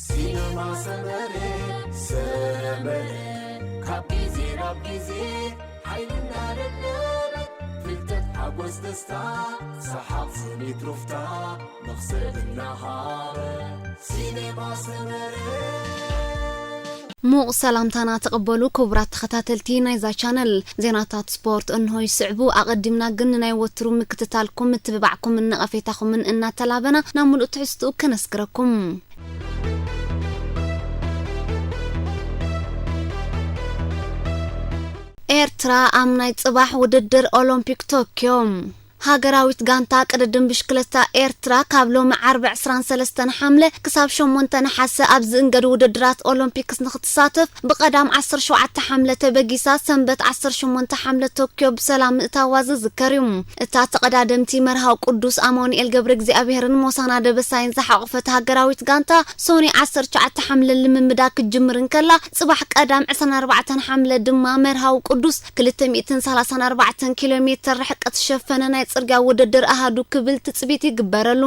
ሲነማ ሰመረ፣ ሰመረ፣ ካብ ግዜ ናብ ግዜ ሓይልና ደደበ፣ ፍልጠት፣ ሓጎስ፣ ደስታ፣ ሰሓቕ፣ ስኒት፣ ሩፍታ፣ መኽሰብ እናሃበ። ሲነማ ሰመረ። ሙቕ ሰላምታና ተቐበሉ ክቡራት ተኸታተልቲ ናይዛ ቻነል። ዜናታት ስፖርት እንሆ ይስዕቡ። ኣቐዲምና ግን ንናይ ወትሩ ምክትታልኩም፣ ምትብባዕኩምን ነቐፌታኹምን እናተላበና ናብ ሙሉእ ትሕዝትኡ ከነስግረኩም። ኤርትራ ኣብ ናይ ጽባሕ ውድድር ኦሎምፒክ ቶክዮ። ሃገራዊት ጋንታ ቅድድም ብሽክለታ ኤርትራ ካብ ሎሚ ዓርቢ ዕስራን ሰለስተን ሓምለ ክሳብ ሸሞንተ ነሓሰ ኣብ ዝእንገዱ ውድድራት ኦሎምፒክስ ንክትሳተፍ ብቐዳም ዓሰርተ ሸውዓተ ሓምለ ተበጊሳ ሰንበት ዓሰርተ ሸሞንተ ሓምለ ቶክዮ ብሰላም ምእታዋ ዝዝከር እዩ። እታ ተቐዳደምቲ መርሃዊ ቅዱስ ኣማኑኤል ገብረ እግዚኣብሔርን ሞሳና ደበሳይን ዝሓቖፈት ሃገራዊት ጋንታ ሶኒ ዓሰርተ ትሽዓተ ሓምለ ልምምዳ ክትጅምር እንከላ፣ ጽባሕ ቀዳም ዕስራን ኣርባዕተን ሓምለ ድማ መርሃዊ ቅዱስ ክልተ ሚእትን ሰላሳን ኣርባዕተን ኪሎ ሜተር ርሕቀት ዝሸፈነ ናይ ጽርግያ ውድድር ኣሃዱ ክብል ትጽቢት ይግበረሉ።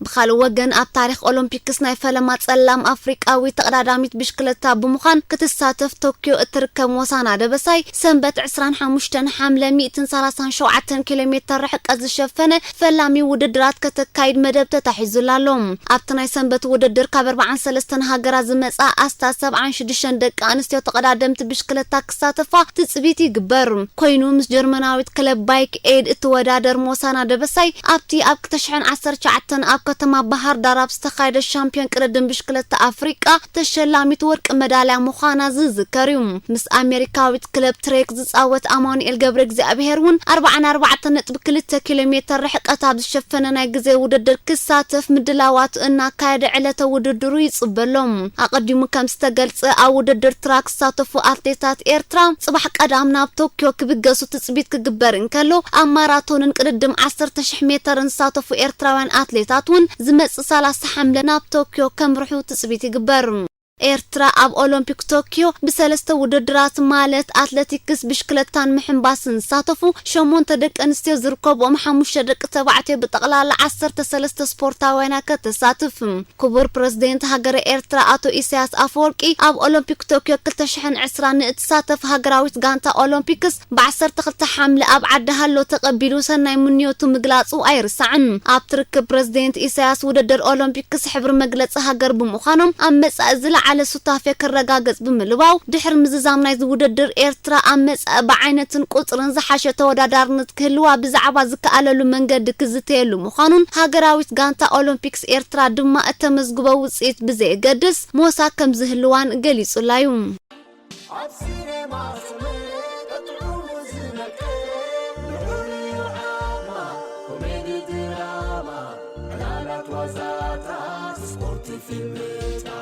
ብኻልእ ወገን፣ ኣብ ታሪኽ ኦሎምፒክስ ናይ ፈለማ ጸላም ኣፍሪቃዊት ተቐዳዳሚት ብሽክለታ ብምዃን ክትሳተፍ ቶክዮ እትርከብ ሞሳና ደበሳይ፣ ሰንበት ዕስራን ሓሙሽተን ሓምለ ሚእትን ሰላሳን ሸውዓተን ኪሎ ሜተር ርሕቀት ዝሸፈነ ፈላሚ ውድድራት ከተካይድ መደብ ተታሒዙላ ኣሎ። ኣብቲ ናይ ሰንበት ውድድር ካብ ኣርባዓን ሰለስተን ሃገራት ዝመጻ ኣስታት ሰብዓን ሽዱሽተን ደቂ ኣንስትዮ ተቐዳደምቲ ብሽክለታ ክሳተፋ ትጽቢት ይግበር። ኮይኑ፣ ምስ ጀርመናዊት ክለብ ባይክ ኤድ እትወዳደር ሞሳና ደበሳይ፣ ኣብቲ ኣብ ክልተ ሽሕን ዓሰርተ ትሽዓተን ኣብ ከተማ ባህር ዳር ኣብ ዝተኻየደ ሻምፒዮን ቅድድም ብሽክለታ ኣፍሪቃ ተሸላሚት ወርቂ መዳልያ ምዃና ዝዝከር እዩ። ምስ ኣሜሪካዊት ክለብ ትሬክ ዝጻወት ኣማኑኤል ገብረ እግዚኣብሄር እውን ኣርባዓን ኣርባዕተን ነጥቢ ክልተ ኪሎ ሜተር ርሕቀት ኣብ ዝሸፈነ ናይ ግዜ ውድድር ክሳተፍ ምድላዋቱ እናካየደ ዕለተ ውድድሩ ይጽበ ኣሎ። ኣቐዲሙ ከም ዝተገልጸ፣ ኣብ ውድድር ትራክ ዝሳተፉ ኣትሌታት ኤርትራ ጽባሕ ቀዳም ናብ ቶክዮ ክብገሱ ትጽቢት ክግበር እንከሎ፣ ኣብ ማራቶንን ቅድድም ዓሰርተ ሽሕ ሜተርን ዝሳተፉ ኤርትራውያን ኣትሌታት እውን ዝመጽእ ሰላሳ ሓምለ ናብ ቶክዮ ከምርሑ ትጽቢት ይግበር። ኤርትራ ኣብ ኦሎምፒክ ቶክዮ ብሰለስተ ውድድራት ማለት ኣትለቲክስ፣ ብሽክለታን ምሕንባስን ዝሳተፉ ሸሞንተ ደቂ ኣንስትዮ ዝርከብኦም ሓሙሽተ ደቂ ተባዕትዮ ብጠቕላላ ዓሰርተ ሰለስተ ስፖርታውያና ከተሳትፍ። ክቡር ፕረዚደንት ሃገረ ኤርትራ ኣቶ ኢሳያስ ኣፈወርቂ ኣብ ኦሎምፒክ ቶክዮ ክልተ ሽሕን ዕስራን ንእትሳተፍ ሃገራዊት ጋንታ ኦሎምፒክስ ብዓሰርተ ክልተ ሓምለ ኣብ ዓዲ ሃሎ ተቐቢሉ ሰናይ ምንዮቱ ምግላጹ ኣይርሳዕን። ኣብቲ ርክብ ፕረዚደንት ኢሳያስ ውድድር ኦሎምፒክስ ሕብሪ መግለጺ ሃገር ብምዃኖም ኣብ መጻኢ ዝለዓለ ሱታፌ ክረጋገጽ ብምልባው ድሕሪ ምዝዛም ናይዚ ውድድር ኤርትራ ኣብ መጻኢ ብዓይነትን ቁጽርን ዝሓሸ ተወዳዳርነት ክህልዋ ብዛዕባ ዝከኣለሉ መንገዲ ክዝተየሉ ምዃኑን ሃገራዊት ጋንታ ኦሎምፒክስ ኤርትራ ድማ እተመዝግቦ ውጽኢት ብዘየገድስ ሞሳ ከም ዝህልዋን ገሊጹላ እዩ። ኣብ ሲኔማ ስምዒት ጥዑሙ ዝመቅር ብሕሩይ ዓማ ኮሜዲ ድራማ ዕላላት ዋዛታት ስፖርት ፊልምታት።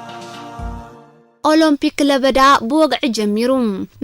ኦሎምፒክ ለበዳ ብወግዒ ጀሚሩ።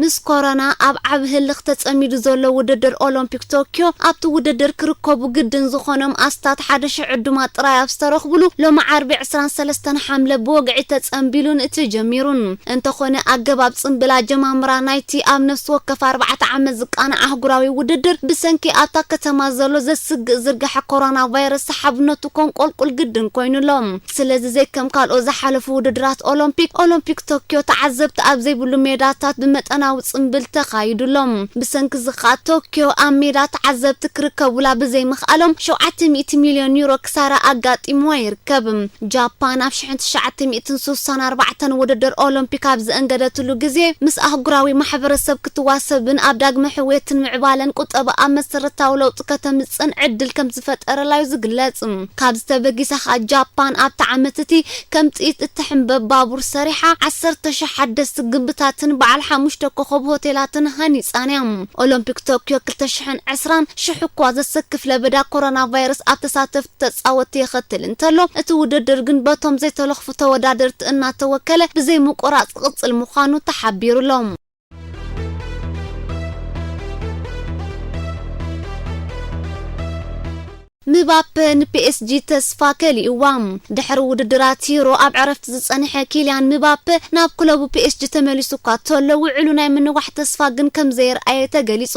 ምስ ኮሮና ኣብ ዓቢ ህልኽ ተጸሚዱ ዘሎ ውድድር ኦሎምፒክ ቶክዮ ኣብቲ ውድድር ክርከቡ ግድን ዝኾኖም ኣስታት ሓደ ሽሕ ዕዱማት ጥራይ ኣብ ዝተረኽብሉ ሎሚ ዓርቢ ዕስራን ሰለስተን ሓምለ ብወግዒ ተጸንቢሉን ተጀሚሩን። እንተኾነ ኣገባብ ጽንብል ኣጀማምራ ናይቲ ኣብ ነፍሲ ወከፍ ኣርባዕተ ዓመት ዝቃናዕ ኣህጉራዊ ውድድር ብሰንኪ ኣብታ ከተማ ዘሎ ዘስግእ ዝርግሐ ኮሮና ቫይረስ ሰሓብነቱ ከንቆልቁል ግድን ኮይኑሎ። ስለዚ ዘይከም ካልኦት ዝሓለፉ ውድድራት ኦሎምፒክ፣ ኦሎምፒክ ቶክዮ ተዓዘብቲ ኣብ ዘይብሉ ሜዳታት ብመጠናዊ ጽንብል ተኻይዱሎም። ብሰንኪ እዚ ኸኣ ቶክዮ ኣብ ሜዳ ተዓዘብቲ ክርከቡላ ብዘይምኽኣሎም ሸውዓተ ሚእቲ ሚልዮን ዩሮ ክሳራ ኣጋጢምዋ ይርከብ። ጃፓን ኣብ ሽሕን ትሽዓተ ሚእትን ስሳን ኣርባዕተን ውድድር ኦሎምፒክ ኣብ ዘእንገደትሉ ግዜ ምስ ኣህጉራዊ ማሕበረሰብ ክትዋሰብን ኣብ ዳግመ ሕውየትን ምዕባለን ቁጠባ ኣብ መሰረታዊ ለውጢ ከተምጽእን ዕድል ከም ዝፈጠረላ እዩ ዝግለጽ። ካብዚ ተበጊሳ ኸኣ ጃፓን ኣብቲ ዓመት እቲ ከም ጥይት እትሕንበብ ባቡር ሰሪሓ፣ ዓሰርተ ሽሕ ሓደስቲ ግንብታትን በዓል ሓሙሽተ ኮኸብ ሆቴላትን ሃኒጻን እያ። ኦሎምፒክ ቶክዮ ክልተ ሽሕን ዕስራን ሽሕ እኳ ዘሰክፍ ለበዳ ኮሮና ቫይረስ ኣብ ተሳተፍቲ ተጻወትቲ የኸትል እንተሎ፣ እቲ ውድድር ግን በቶም ዘይተለኽፉ ተወዳደርቲ እናተወከለ ብዘይ ምቁራጽ ክቕጽል ምዃኑ ተሓቢሩሎም። ምባፔ ንፒኤስጂ ተስፋ ከሊእዋ። ድሕሪ ውድድራት ዩሮ ኣብ ዕረፍቲ ዝጸንሐ ኪልያን ምባፔ ናብ ክለቡ ፒኤስጂ ተመሊሱ እኳ እንተሎ፣ ውዕሉ ናይ ምንዋሕ ተስፋ ግን ከም ዘየርኣየ ተገሊጹ።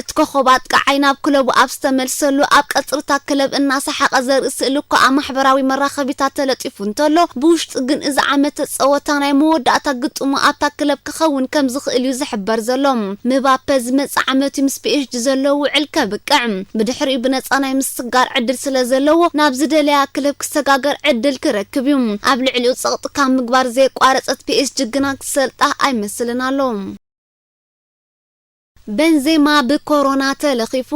እቲ ኮኾብ ኣጥቃዓይ ናብ ክለቡ ኣብ ዝተመልሰሉ፣ ኣብ ቀጽርታ ክለብ እናሰሓቐ ዘርኢ ስእሊ እኳ ኣብ ማሕበራዊ መራኸቢታት ተለጢፉ እንተሎ፣ ብውሽጢ ግን እዚ ዓመት ጸወታ ናይ መወዳእታ ግጥሙ ኣብታ ክለብ ክኸውን ከም ዝኽእል እዩ ዝሕበር ዘሎ። ምባፔ ዝመጽእ ዓመት እዩ ምስ ፒኤስጂ ዘለዎ ውዕል ከብቅዕ። ብድሕሪኡ ብነጻ ናይ ምስጋር ዕድል ስለ ዘለዎ፣ ናብ ዝደለያ ክለብ ክሰጋገር ዕድል ክረክብ እዩ። ኣብ ልዕሊኡ ጸቕጢ ካብ ምግባር ዘየቋረጸት ፒኤስጂ ግና ክሰልጣ ኣይመስልን ኣሎ። ቤንዜማ ብኮሮና ተለኺፉ።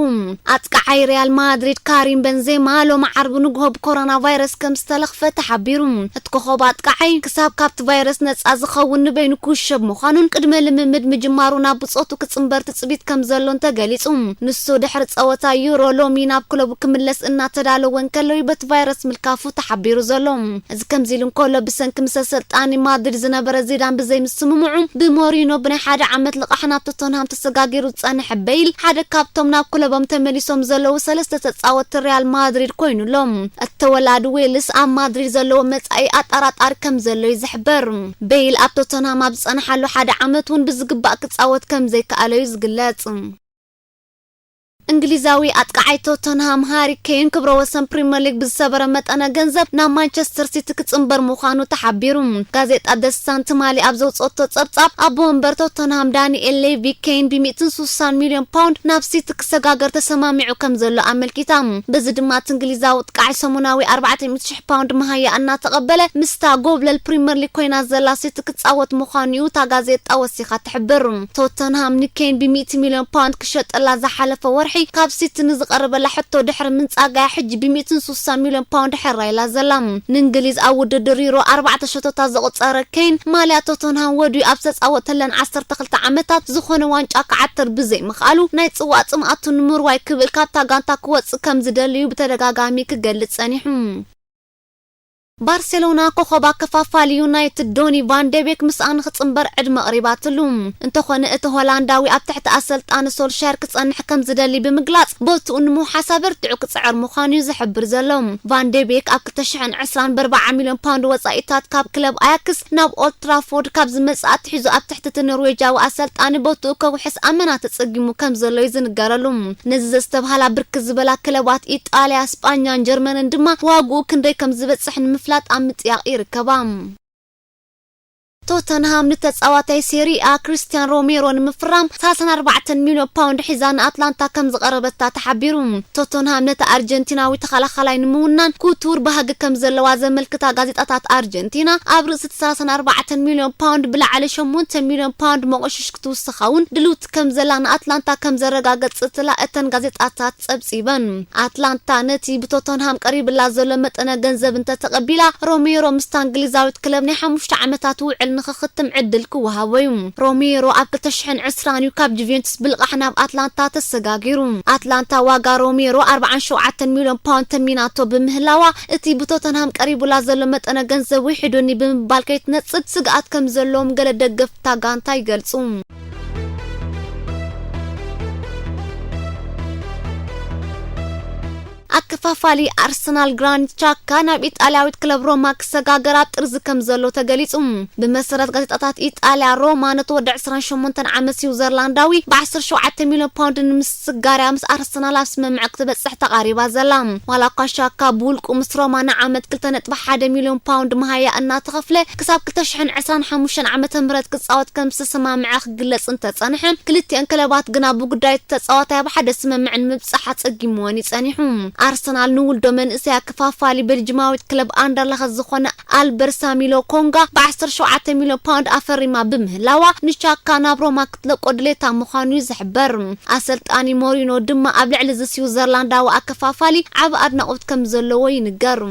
ኣጥቃዓይ ሪያል ማድሪድ ካሪም ቤንዜማ ሎሚ ዓርቢ ንግሆ ብኮሮና ቫይረስ ከም ዝተለኽፈ ተሓቢሩ። እቲ ኮኾብ ኣጥቃዓይ ክሳብ ካብቲ ቫይረስ ነጻ ዝኸውን ንበይኑ ክውሸብ ምዃኑን ቅድመ ልምምድ ምጅማሩ ናብ ብጾቱ ክጽንበር ትጽቢት ከም ዘሎን ተገሊጹ። ንሱ ድሕሪ ጸወታ ዩሮ ሎሚ ናብ ክለቡ ክምለስ እናተዳለወ እንከሎ እዩ በቲ ቫይረስ ምልካፉ ተሓቢሩ ዘሎ። እዚ ከምዚ ኢሉ እንከሎ፣ ብሰንኪ ምስ ኣሰልጣኒ ማድሪድ ዝነበረ ዚዳን ብዘይምስምምዑ፣ ብሞሪኖ ብናይ ሓደ ዓመት ልቓሕ ናብ ቶተንሃም ተሰጋጊሩ ዝጸንሐ ቤይል ሓደ ካብቶም ናብ ክለቦም ተመሊሶም ዘለዉ ሰለስተ ተጻወትቲ ሪያል ማድሪድ ኮይኑ ኣሎ። እቲ ተወላዲ ዌልስ ኣብ ማድሪድ ዘለዎ መጻኢ ኣጠራጣሪ ከም ዘሎ እዩ ዝሕበር። ቤይል ኣብ ቶተንሃም ኣብ ዝጸንሓሉ ሓደ ዓመት እውን ብዝግባእ ክጻወት ከም ዘይከኣለ እዩ ዝግለጽ። እንግሊዛዊ ኣጥቃዓይ ቶተንሃም ሃሪ ኬን ክብረ ወሰን ፕሪምየር ሊግ ብዝሰበረ መጠነ ገንዘብ ናብ ማንቸስተር ሲቲ ክጽንበር ምዃኑ ተሓቢሩ። ጋዜጣ ደ ሳን ትማሊ ኣብ ዘውጽኦቶ ጸብጻብ፣ ኣቦ ወንበር ቶተንሃም ዳንኤል ሌቪ ኬን ብሚእትን ስሳን ሚልዮን ፓውንድ ናብ ሲቲ ክሰጋገር ተሰማሚዑ ከም ዘሎ ኣመልኪታ። በዚ ድማ እቲ እንግሊዛዊ ኣጥቃዓይ ሰሙናዊ ኣርባዕተ ሚእቲ ሽሕ ፓውንድ መሃያ እናተቐበለ ምስታ ጎብለል ፕሪምየር ሊግ ኮይና ዘላ ሲቲ ክጻወት ምዃኑ እዩ እታ ጋዜጣ ወሲኻ ትሕብር። ቶተንሃም ንኬን ብሚእቲ ሚልዮን ፓውንድ ክሸጠላ ዝሓለፈ ወርሒ ካብ ሲቲ ንዝቐረበላ ሕቶ ድሕሪ ምንጻጋ እያ ሕጂ ብሚእትን ስሳን ሚልዮን ፓውንድ ሕራ ኢላ ዘላ። ንእንግሊዝ ኣብ ውድድር ዩሮ ኣርባዕተ ሸቶታት ዘቑጸረ ኬን ማልያ ቶተንሃም ወድዩ ኣብ ዝተጻወተለን ዓሰርተ ክልተ ዓመታት ዝኾነ ዋንጫ ክዓትር ብዘይምኽኣሉ ናይ ጽዋእ ጽምኣቱ ንምርዋይ ክብል ካብታ ጋንታ ክወጽእ ከም ዝደሊ እዩ ብተደጋጋሚ ክገልጽ ጸኒሑ። ባርሴሎና ኮኾብ ኣከፋፋሊ ዩናይትድ ዶኒ ቫን ዴቤክ ምስኣ ንክጽንበር ዕድመ ኣቕሪባትሉ። እንተኾነ እቲ ሆላንዳዊ ኣብ ትሕቲ ኣሰልጣኒ ሶልሻየር ክጸንሕ ከም ዝደሊ ብምግላጽ፣ ቦትኡ ንምውሓስ ኣበርቲዑ ክጽዕር ምዃኑ እዩ ዝሕብር ዘሎ። ቫን ዴቤክ ኣብ ክልተ ሽሕን ዕስራን ብኣርብዓ ሚልዮን ፓውንድ ወጻኢታት ካብ ክለብ ኣያክስ ናብ ኦልድ ትራፎርድ ካብ ዝመጽእ ኣትሒዙ ኣብ ትሕቲ እቲ ኖርዌጃዊ ኣሰልጣኒ ቦትኡ ከውሕስ ኣመና ተጸጊሙ ከም ዘሎ እዩ ዝንገረሉ። ነዚ ዘስተብሃላ ብርክት ዝበላ ክለባት ኢጣልያ፣ ስጳኛን ጀርመንን ድማ ዋግኡ ክንደይ ከም ዝበጽሕ ንምፍላጥ ኣብ ምጥያቕ ይርከባ። ቶተንሃም ንተጻዋታይ ሴሪኣ ክሪስቲያን ሮሜሮ ንምፍራም ሰላሳን ኣርባዕተን ሚልዮን ፓውንድ ሒዛ ንኣትላንታ ከም ዝቐረበታ ተሓቢሩ። ቶተንሃም ነቲ ኣርጀንቲናዊ ተኸላኻላይ ንምውናን ክቱር ባህጊ ከም ዘለዋ ዘመልክታ ጋዜጣታት ኣርጀንቲና፣ ኣብ ርእሲ እቲ ሰላሳን ኣርባዕተን ሚልዮን ፓውንድ ብላዕሊ ሸሞንተ ሚልዮን ፓውንድ መቑሽሽ ክትውስኻ እውን ድልውቲ ከም ዘላ ንኣትላንታ ከም ዘረጋገጸትላ እተን ጋዜጣታት ጸብጺበን። ኣትላንታ ነቲ ብቶተንሃም ቀሪብላ ዘሎ መጠነ ገንዘብ እንተተቐቢላ፣ ሮሜሮ ምስታ እንግሊዛዊት ክለብ ናይ ሓሙሽተ ዓመታት ውዕል ንኽኽትም ዕድል ክወሃቦ እዩ። ሮሜሮ ኣብ ክልተ ሽሕን ዕስራን እዩ ካብ ጁቬንቱስ ብልቓሕ ናብ ኣትላንታ ተሰጋጊሩ። ኣትላንታ ዋጋ ሮሜሮ ኣርባዓን ሸውዓተን ሚልዮን ፓውንድ ተሚናቶ ብምህላዋ፣ እቲ ብቶተንሃም ቀሪቡላ ዘሎ መጠነ ገንዘብ ውሒዱኒ ብምባል ከይትነጽግ ስግኣት ከም ዘለዎም ገለ ደገፍታ ጋንታ ይገልጹ። ኣከፋፋሊ ኣርሰናል ግራኒት ቻካ ናብ ኢጣልያዊት ክለብ ሮማ ክሰጋገር ኣብ ጥርዚ ከም ዘሎ ተገሊጹ። ብመሰረት ጋዜጣታት ኢጣልያ፣ ሮማ ነቲ ወዲ ዕስራን ሸሞንተን ዓመት ስዊዘርላንዳዊ ብዓሰርተ ሸውዓተ ሚልዮን ፓውንድ ንምስጋርያ ምስ ኣርሰናል ኣብ ስምምዕ ክትበጽሕ ተቓሪባ ዘላ። ዋላ እኳ ሻካ ብውልቁ ምስ ሮማ ንዓመት ክልተ ነጥቢ ሓደ ሚልዮን ፓውንድ መሃያ እናተኸፍለ ክሳብ ክልተ ሽሕን ዕስራን ሓሙሽተን ዓመተ ምህረት ክጻወት ከም ዝተሰማምዐ ክግለጽ እንተጸንሐ፣ ክልቲአን ክለባት ግና ብጉዳይ እቲ ተጻዋታይ ኣብ ሓደ ስምምዕ ንምብጻሕ ኣጸጊምወን እዩ ጸኒሑ። ኣርሰናል ንውልዶ መንእሰይ ኣከፋፋሊ ቤልጅማዊት ክለብ ኣንደርለኸት ዝኾነ ኣልበር ሳሚሎ ኮንጋ ብዓሰርተ ሸውዓተ ሚልዮን ፓውንድ ኣፈሪማ ብምህላዋ፣ ንቻካ ናብ ሮማ ክትለቆ ድሌታ ምዃኑ እዩ ዝሕበር። ኣሰልጣኒ ሞሪኖ ድማ ኣብ ልዕሊ እዚ ስዊዘርላንዳዊ ኣከፋፋሊ ዓቢ ኣድናቖት ከም ዘለዎ ይንገር።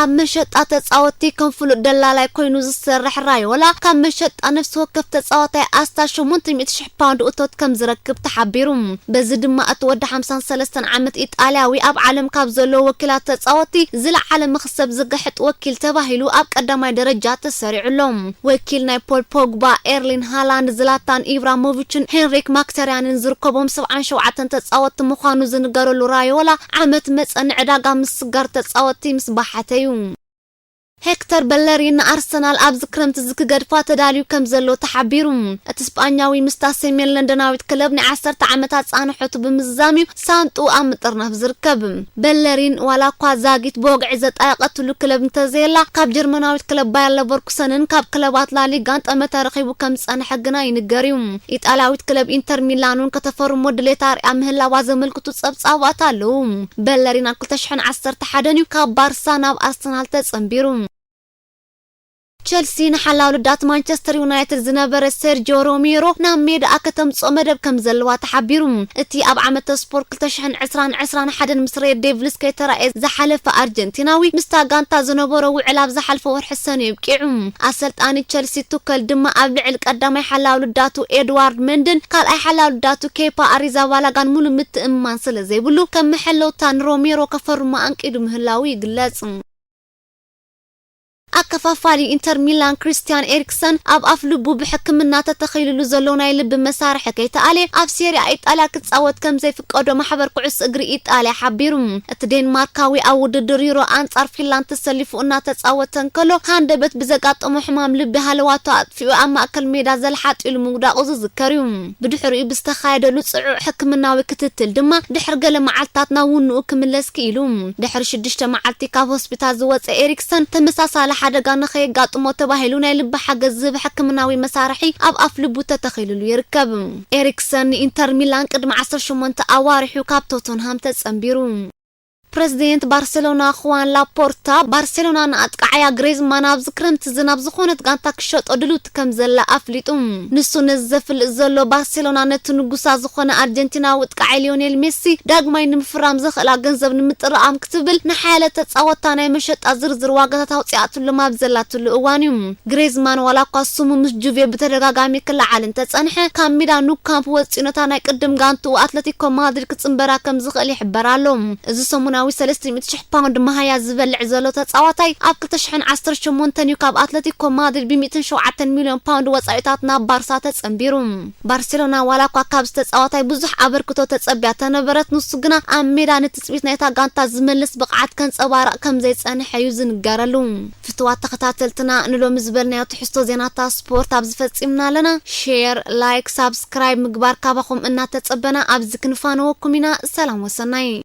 ኣብ መሸጣ ተጻወትቲ ከም ፍሉጥ ደላላይ ኮይኑ ዝሰርሕ ራዮላ፣ ካብ መሸጣ ነፍሲ ወከፍ ተጻዋታይ ኣስታት ሸሞንተ ሚእቲ ሽሕ ፓውንድ እቶት ከም ዝረክብ ተሓቢሩ። በዚ ድማ እቲ ወዲ ሓምሳን ሰለስተን ዓመት ኢጣልያዊ ኣብ ዓለም ካብ ዘለዉ ወኪላት ተጻወትቲ ዝለዓለ መኽሰብ ዝገሕጥ ወኪል ተባሂሉ ኣብ ቀዳማይ ደረጃ ተሰሪዑ ኣሎ። ወኪል ናይ ፖል ፖግባ፣ ኤርሊን ሃላንድ፣ ዝላታን ኢብራሞቪችን ሄንሪክ ማክተርያንን ዝርከቦም ሰብዓን ሸውዓተን ተጻወትቲ ምዃኑ ዝንገረሉ ራዮላ፣ ዓመት መጸ ንዕዳጋ ምስጋር ተጻወትቲ ምስ በሓተ እዩ። ሄክተር በለሪን ንኣርሰናል ኣብዚ ክረምቲ እዚ ክገድፋ ተዳልዩ ከም ዘሎ ተሓቢሩ። እቲ ስጳኛዊ ምስታ ሰሜን ለንደናዊት ክለብ ናይ ዓሰርተ ዓመታት ጻንሖቱ ብምዝዛም እዩ ሳንጥኡ ኣብ ምጥርናፍ ዝርከብ። በለሪን ዋላ እኳ ዛጊት ብወግዒ ዘጣየቐትሉ ክለብ እንተዘየላ፣ ካብ ጀርመናዊት ክለብ ባየር ለቨርኩሰንን ካብ ክለባት ላሊጋን ጠመተ ረኺቡ ከም ዝጸንሐ ግና ይንገር እዩ። ኢጣልያዊት ክለብ ኢንተር ሚላን እውን ከተፈርሞ ድሌት ኣርያ ምህላዋ ዘመልክቱ ጸብጻባት ኣለዉ። በለሪን ኣብ ክልተ ሽሕን ዓሰርተ ሓደን እዩ ካብ ባርሳ ናብ ኣርሰናል ተጸንቢሩ። ቸልሲ ንሓላው ልዳት ማንቸስተር ዩናይትድ ዝነበረ ሴርጂዮ ሮሜሮ ናብ ሜዳኣ ከተምጽኦ መደብ ከም ዘለዋ ተሓቢሩ። እቲ ኣብ ዓመተ ስፖርት ክልተ ሽሕን ዕስራን ዕስራን ሓደን ምስ ሬድ ዴቪልስ ከይተራእየ ዝሓለፈ ኣርጀንቲናዊ፣ ምስታ ጋንታ ዝነበሮ ውዕል ኣብ ዝሓልፈ ወርሒ ሰነ የብቂዑ። ኣሰልጣኒ ቸልሲ ቱከል ድማ ኣብ ልዕል ቀዳማይ ሓላው ልዳቱ ኤድዋርድ መንድን ካልኣይ ሓላው ልዳቱ ኬፓ ኣሪዛባላጋን ሙሉ ምትእምማን ስለ ዘይብሉ፣ ከም መሐለውታ ንሮሜሮ ከፈርሞ ኣንቂዱ ምህላዉ ይግለጽ። ኣከፋፋሊ ኢንተር ሚላን ክሪስቲያን ኤሪክሰን ኣብ ኣፍ ልቡ ብሕክምና ተተኺሉሉ ዘሎ ናይ ልቢ መሳርሒ ከይተኣልየ ኣብ ሴሪያ ኢጣልያ ክጻወት ከም ዘይፍቀዶ ማሕበር ኩዕሶ እግሪ ኢጣልያ ሓቢሩ። እቲ ዴንማርካዊ ኣብ ውድድር ዩሮ ኣንጻር ፊንላንድ ተሰሊፉ እናተጻወተ እንከሎ፣ ሃንደበት ብዘጋጠሞ ሕማም ልቢ ሃለዋቱ ኣጥፊኡ ኣብ ማእከል ሜዳ ዘልሓጥ ኢሉ ምውዳቑ ዝዝከር እዩ። ብድሕሪኡ ብዝተኻየደሉ ጽዑቕ ሕክምናዊ ክትትል ድማ ድሕሪ ገለ መዓልታት ናብ ውንኡ ክምለስ ክኢሉ። ድሕሪ ሽዱሽተ መዓልቲ ካብ ሆስፒታል ዝወጸ ኤሪክሰን፣ ተመሳሳሊ ሓደጋ ንኸየጋጥሞ ተባሂሉ ናይ ልቢ ሓገዝ ዝህብ ሕክምናዊ መሳርሒ ኣብ ኣፍ ልቡ ተተኺሉሉ ይርከብ። ኤሪክሰን ንኢንተር ሚላን ቅድሚ ዓሰርተ ሸሞንተ ኣዋርሑ ካብ ቶተንሃም ተጸንቢሩ። ፕረዚደንት ባርሴሎና ኹዋን ላፖርታ፣ ባርሴሎና ንኣጥቃዓያ ግሬዝማን ኣብዚ ክረምቲ እዚ ናብ ዝኾነት ጋንታ ክሸጦ ድልውቲ ከም ዘላ ኣፍሊጡ። ንሱ ነዚ ዘፍልጥ ዘሎ፣ ባርሴሎና ነቲ ንጉሳ ዝኾነ ኣርጀንቲናዊ ኣጥቃዓይ ሊዮኔል ሜሲ ዳግማይ ንምፍራም ዘኽእላ ገንዘብ ንምጥርቓም ክትብል ንሓያለ ተጻወትታ ናይ መሸጣ ዝርዝር ዋጋታት ኣውጺኣትሎም ኣብ ዘላትሉ እዋን እዩ። ግሬዝማን ዋላ እኳ ስሙ ምስ ጁቬ ብተደጋጋሚ ክለዓል እንተጸንሐ፣ ካብ ሜዳ ኑካምፕ ወጺኡ ነታ ናይ ቅድም ጋንትኡ ኣትለቲኮ ማድሪድ ክጽንበራ ከም ዝኽእል ይሕበር ኣሎ። እዚ ሰሙናዊ ሰለስተ ሚእቲ ሽሕ ፓውንድ መሃያ ዝበልዕ ዘሎ ተጻዋታይ፣ ኣብ ክልተ ሽሕን ዓሰርተ ሸሞንተን እዩ ካብ ኣትለቲኮ ማድሪድ ብ ሚእትን ሸውዓተን ሚልዮን ፓውንድ ወጻኢታት ናብ ባርሳ ተጸንቢሩ። ባርሴሎና ዋላ እኳ ካብዚ ተጻዋታይ ብዙሕ ኣበርክቶ ተጸብያ ተነበረት፣ ንሱ ግና ኣብ ሜዳ ንትጽቢት ናይታ ጋንታ ዝመልስ ብቕዓት ከንጸባርቕ ከም ዘይጸንሐ እዩ ዝንገረሉ። ፍትዋት ተኸታተልትና፣ ንሎሚ ዝበልናዮ ትሕዝቶ ዜናታት ስፖርት ኣብዚ ፈጺምና ኣለና። ሼር፣ ላይክ፣ ሳብስክራይብ ምግባር ካባኹም እናተጸበና ኣብዚ ክንፋነወኩም ኢና። ሰላም ወሰናይ።